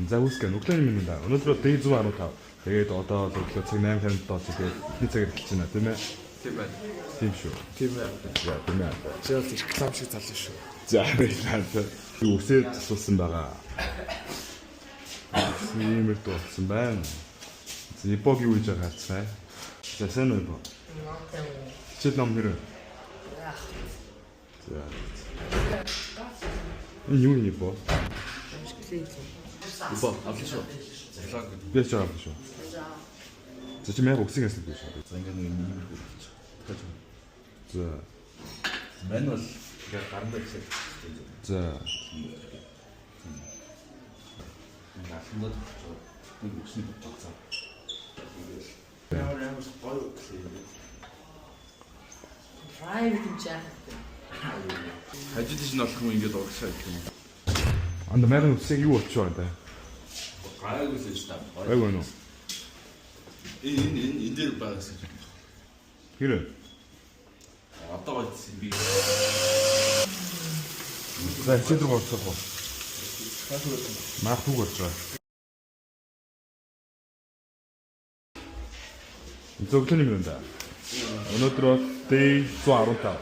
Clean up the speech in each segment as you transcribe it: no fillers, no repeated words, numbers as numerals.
За үүсгэн өглөөний мэнд да. Өнөөдөр day 115. Тэгээд одоо л өглөө цаг 8:57 болж тэгээд эхний цагаар эхэлж байна, тийм ээ? Тийм байна. Тийм шүү. Тийм байна. За, тийм ээ. Чи бол реклам шиг залуу шүү. За, баярлалаа. Би үсээ засуулсан байгаа. Иймэр дуулсан байна. За, Ибог юу хийж байгаа харцгаая. За, сайн уу, Ибо? Хичээл ном нэр. За. Энэ юу юм, Ибо? Ибо авлаа шүү. Влог Би ч авлаа шүү. За, чи мэг үсэг ясал биш. За, ингээд нэг иймэрхүү болчих. Дахиад. За. Мань бол ингээд гарандаа ихсэл. За. Ингээд алхамдаад болчих. Нэг үсний бодцоо. Ингээд ямар ямар гоё клей. Private юм чи яах вэ? Хажууд нь болох юм ингээд урагшаа гэх юм. Анда мэрэн үсэг юу болчих вэ? Гайгүй л шүү дээ. Гайгүй нүү. Энэ энэ энэ энэ дээр байгаас гэж. Хэрэг. Одоо гоёсэн би. За, хичээл рүү орчих уу? Маах түүг орж байгаа. Зөвлөний минь да. Өнөөдөр бол day 115.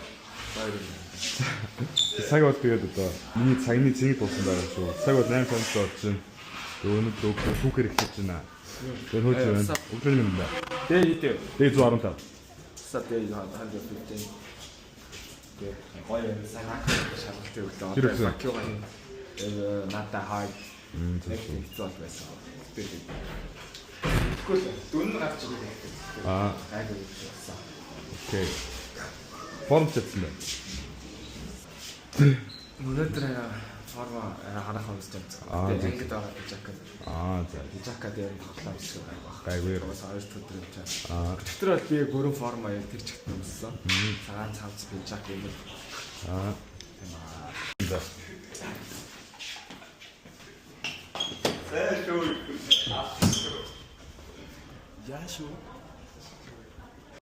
Цаг бол тэгээд одоо миний цагны цэнийг дууссан байгаа шүү. Цаг бол 8:57 болж байна. Тэгээд өнөөдөр өглөө түүхээр эхэлж байна. Тэгээд хөөж байна. Өглөөний минь да. Day хэдэ? Day 115. Са day 115. Тэгээд гоё юм. Сайн шалгалтын өглөө. Тэр өглөө. Одоо юм. Надаа хай. Зөв шүү. Хэцүү бол байсан. Тэгээд Тэгэхгүй л дүн нь гарч ирэх хэрэгтэй. Аа, Гайгүй болсон. окей. Форм чадсан байна. Өнөөдөр форма харах өмсөж байгаа. Аа, Тэгээд зөв. ангид байгаа пижак. Аа, за. Пижака дээр нь тоглоом хэсэг байгаа. Гайгүй. Уус хоёр дахь өдөр юм чаа. Аа, Өчтөр бол би гөрөн форма яг тэр чигт өмссөн. Цагаан цамц пижак юм л. аа. Тийм аа. За. Яа шүү.